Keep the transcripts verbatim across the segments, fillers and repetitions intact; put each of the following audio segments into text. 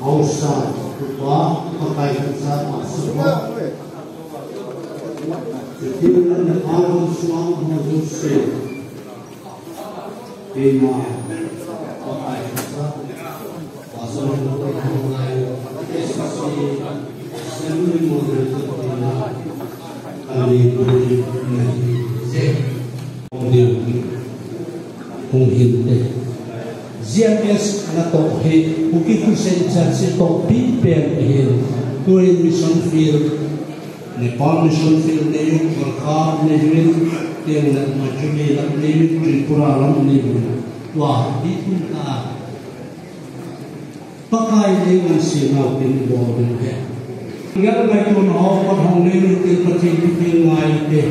Hausa, Tupa, Pakai Kasa, Pastor. Setin dan Nepal, Suang, Majusi. Keima, Pakai Kasa, Pastor, Pakai Kasa, S C, Assembly Moderator, Keima, Kali, Kali, Kali, Kali, Kali, Hung hin te. G M S natoh hi Kuki Christian Church toh pi pen ahin. Tuin mission field, Nepal mission field nei uvin, Gorkha nei uvin, Tengnoupal, Manipur lam nei uvin, Tripura lam nei uvin. Tua hi tun ta. Pakai nei ngan si nau tin bol ding he. Ngal ngai tun ho pat hong nei uvin tin Pathen kipe ngai te.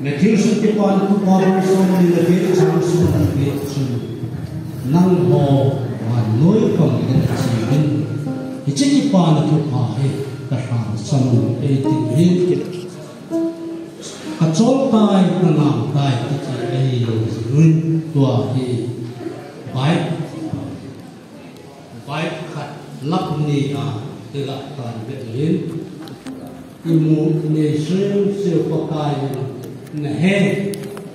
Matthew sung kipan Thupha bung som ni le get chang som ni le get chun, nangho vannoi pang in achi uvin, hiche kipana thupha hi kalhangsam un, eiti uvin, kachol tai, kanam tai, kiti ahi lou jeh un, tua hi bike Bike khat lakh ni a, tila tan be in. Imu nei sui sui Pakai in. Nahe,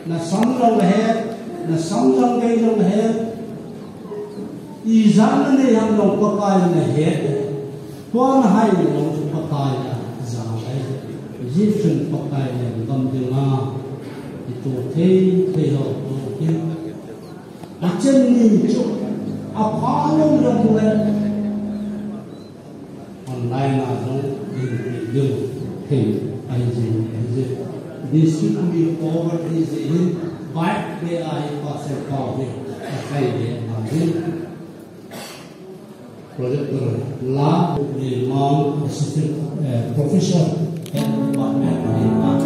nasam jong nahe, nasam jong gei jong nahe. Ijat nanei ham jong Pakai in nahe. Tua nahai jong chu Pakai a, ja lai. Hijeh chun Pakai in gam dinga, ito thei, thei ho, to thei. Achen ni chu, apha lou jong le, online a jong, in, in, in, thei, ahi jeh, ahi jeh. District mi forward ahi jeh hin, bike le ahi pa se pa le, akai le, ahi. Project la, Limang Assistant, eh, Professor, Health Department, Limang,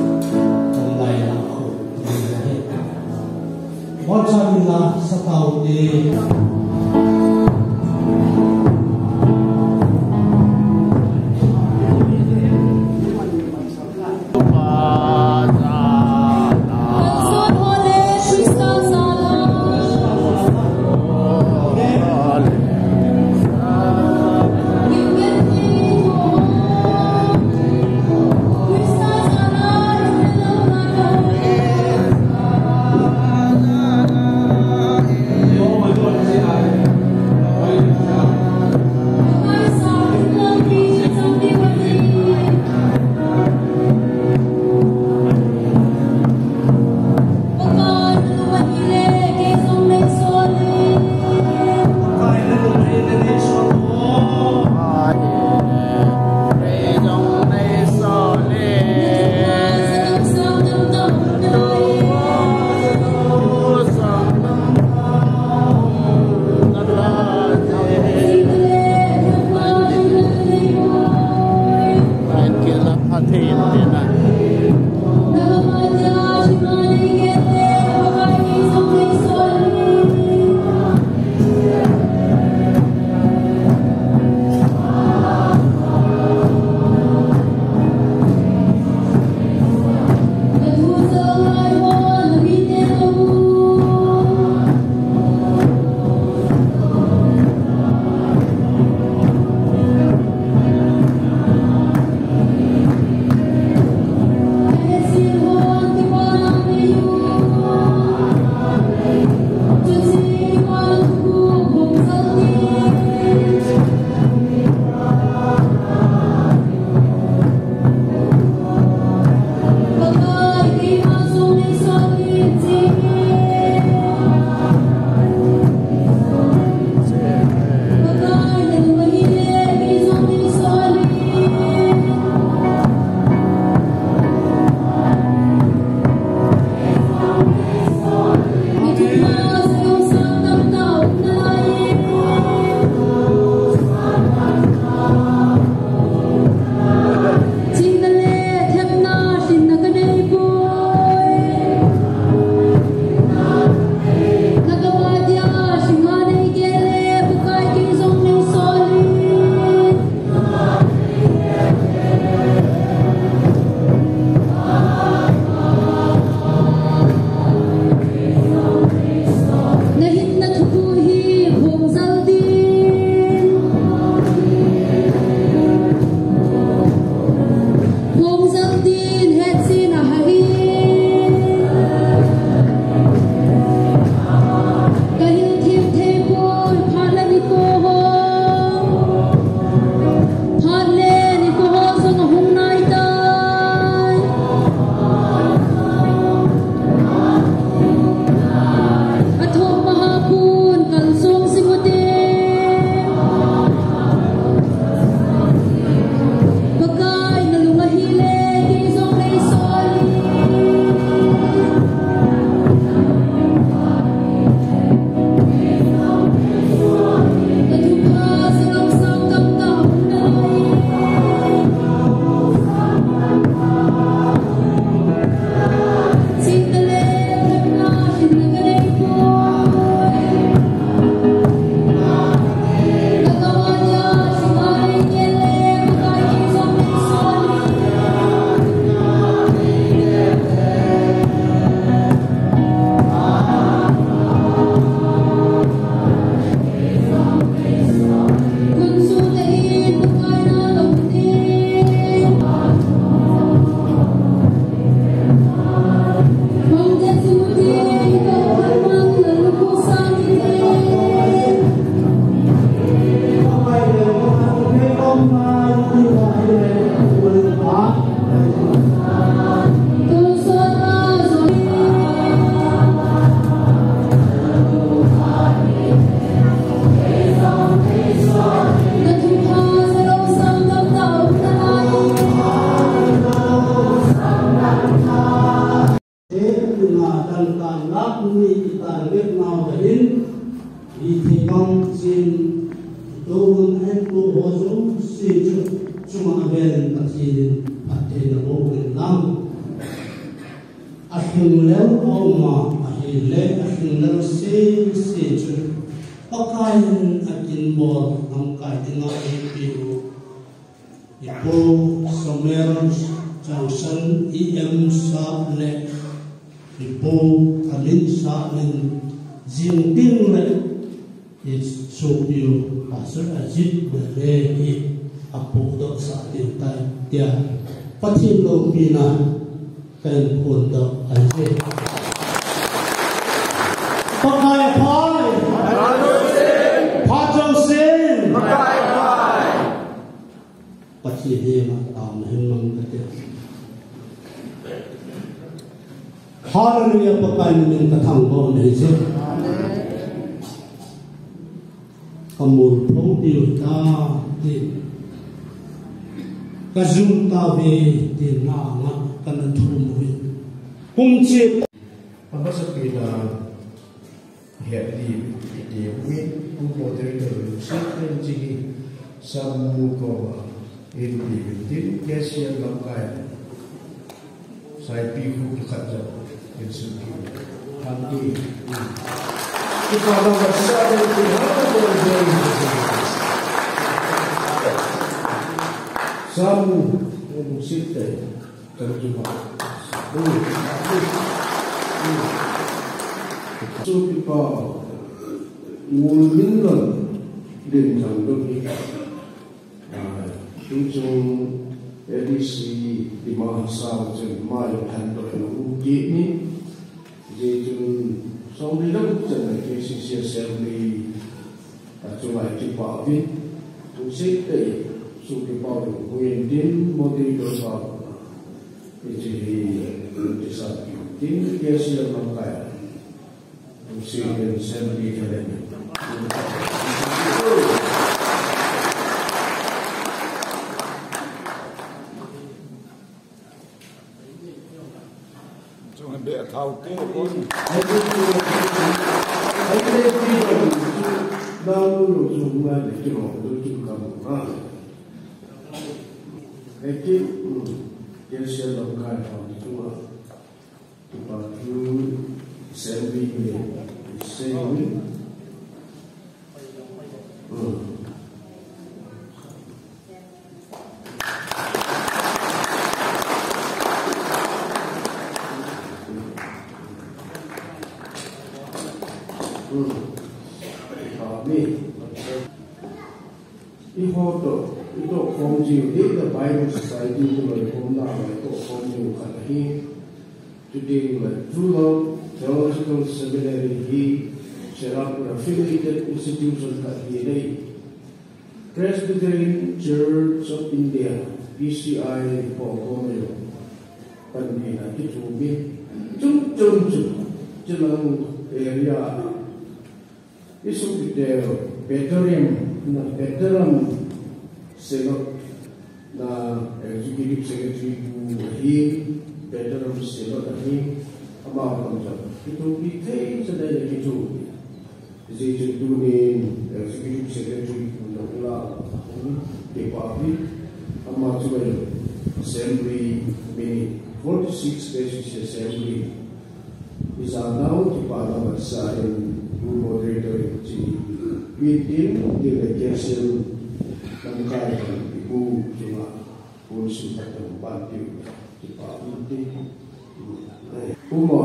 online la, Boncha mina satau te. Tou hun ahin tou ho jouse chu, chunga avel in Pathen in phatthei naboh in lang. Alhinglel a um a, ahile alhinglel sese chu Pakai in akinbol lamkai dinga eipeh u. Ipu Samuel Changsan, E M sir le Ipu Amin sir in jing ding le isopiu Pastor Ajit Dale hi apudoh sah ding tai tia Pathen loupina kahin phondoh ahi. Pakai aphai. Phat jousen. Pathen henga taona hin mang kate. Hallelujah, Pakai min in kathangvah nahi je. Kamol phong diu ta ti. Kajum tauve ti na nga kana thum uve. Kum che. Amasapen a het diu, ti uvin, Pu Moderator Lucy Khenching hi Samu koma in diu tin, K C M lamkai. Saipi khu khat jong in sun ki. Handi. Kipa lamkai sa den ki ha den den. Samu, Lucy te. Chu kipa ngul min lon din thang dok hi. Ah, tuchung A D C Dima Hasao chun mai than dok na u ki ni. Jeh chun song ri dok chan na K C C Assembly. Achunga kipa uvin, tusei te, su kipa uvin, huyen din, Moderator pa, hiche hi, tisa, tin, K C M lamkai, tusei din, Assembly kalen. Chung be thau te kon. Eiho toh, itoh khom jiu hi, the Bible Society toh loi khom na, loi toh khom jiu khat ahi. Today, like, True Love Theological Seminary hi, Cherrapur affiliated institution khat ahi nei. Presbyterian Church of India, P C I, khom khom jiu. Panpina kithopi. Chum chum chum. Chilang area. Isuh kitel, Peterium, na Peterium Synod, na Executive Secretary pu ahi, Peterium Synod ahi, ama kon jong. Kithopi thei sa dai na kithopi. Hijeh chun tunin Executive Secretary pu jong la, kipa pi, ama chu Assembly Minute, forty-six K C C Assembly. Ijat nau kipana matsa in, Pu Moderator in chi. Mitin, tin le K C M lamkai kan ipu chunga, Pu Sum Patang ban tiu, kipa mitin. Pu Mo.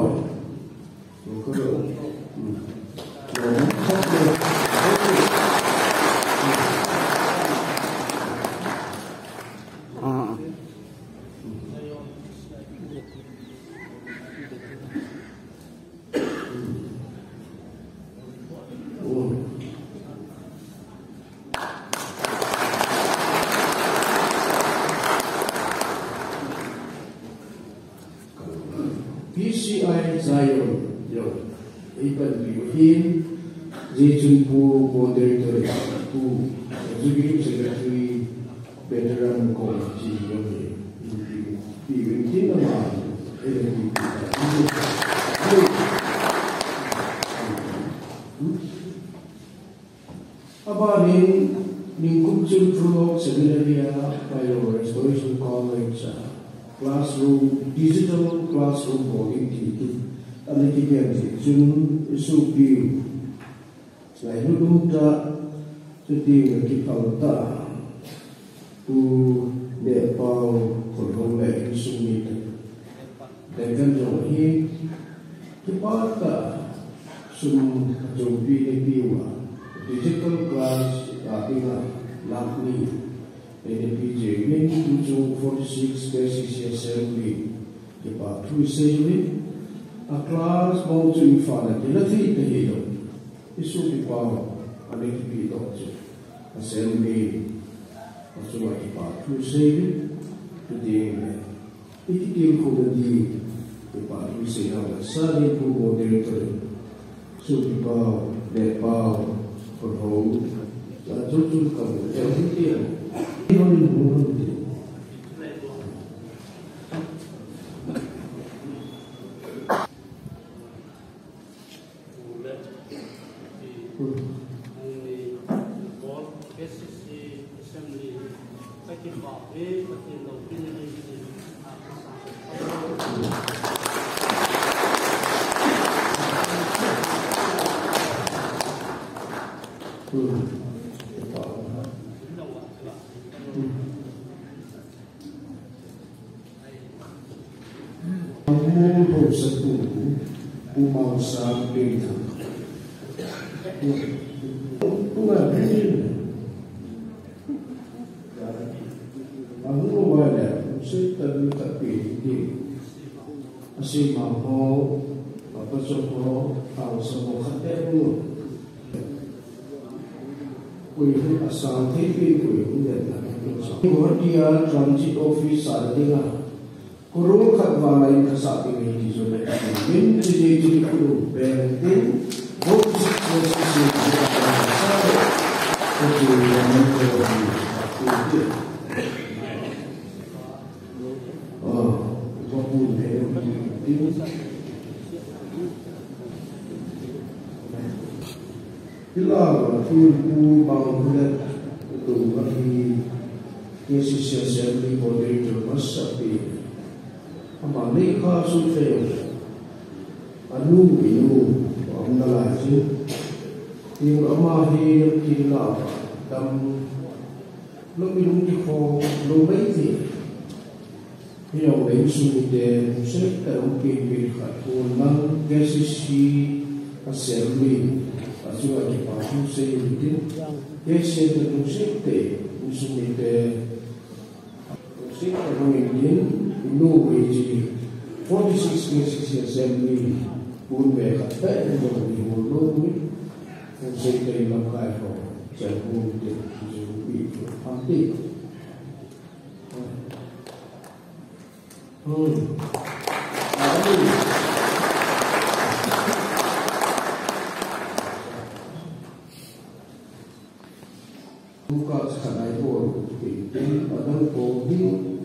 P C I Zion, yo, eipanpiu hin, hijeh chun Pu Moderator, Pu Executive Secretary, Veteran Committee, yo, eipanpiu hin ama, eipanpiu. Abanin, Ningkum chun True Hope Seminary a, Pailo Restoration College a, classroom, digital classroom bol ding ti, ti. Ana kigel jeh chun i sopi u ngailut um tah, chuteng le kiphal tah, Pu Nehpao Khonhong le insung mite. Deacon jong hi, kipa tah, sum achompi eipeh uva, digital class a dinga lakh ni eina pe jeh uvin, tuchung forty-six K C C Assembly, kipa thu isei uvin, a class bou chu Imphal a kila thei ta hilou. I sopi pau, ana kipe doh chu Assembly a chunga kipa thu isei uvin, chuteng le i kitilkhouna ding, kipa thu isei hou le, Sir Pu Moderator, sopi pau, Nehpao Khonhong, la chu chu ka mu le hi ti a. I hon in mu hon ti. Ang mo ho sa tu, umausa pita. Tunga bin. Ang mo wala, sa tabi tapi di. Asi ma ho, apa so ho, ang sa mo kate mo. Koi asang thei pen koi hung den na. Guwahati a transit office a dinga. Crore khat val a in kasah ding ahi ti jong le. Min chi je chi crore pen tin. Vote six versus six. Hilai a Pu Banghulet Dongma hi K C C Assembly Coordinator masa pen. Ama neikha sung fe. Anu, inu, aum nalai chu. Tin ama hi lam kila dam. Lou mi lung kikhom lou mai ti. Hijongle insung mite lungset tah a um penpen khat, Pu Nang K C C Assembly a chunga kipa thu sei u hitin. K C C te lungset tah a insung mite lungset tah a um in tin, inu hiche forty-six K C C Assembly pun ve khat tah in jong ihol lou u hi. Lungset tah in lamkai ho. Chang hu te, chu pi, pam te. Hmm. Amen. Lukas khanai bol, tin, adang ko, tin,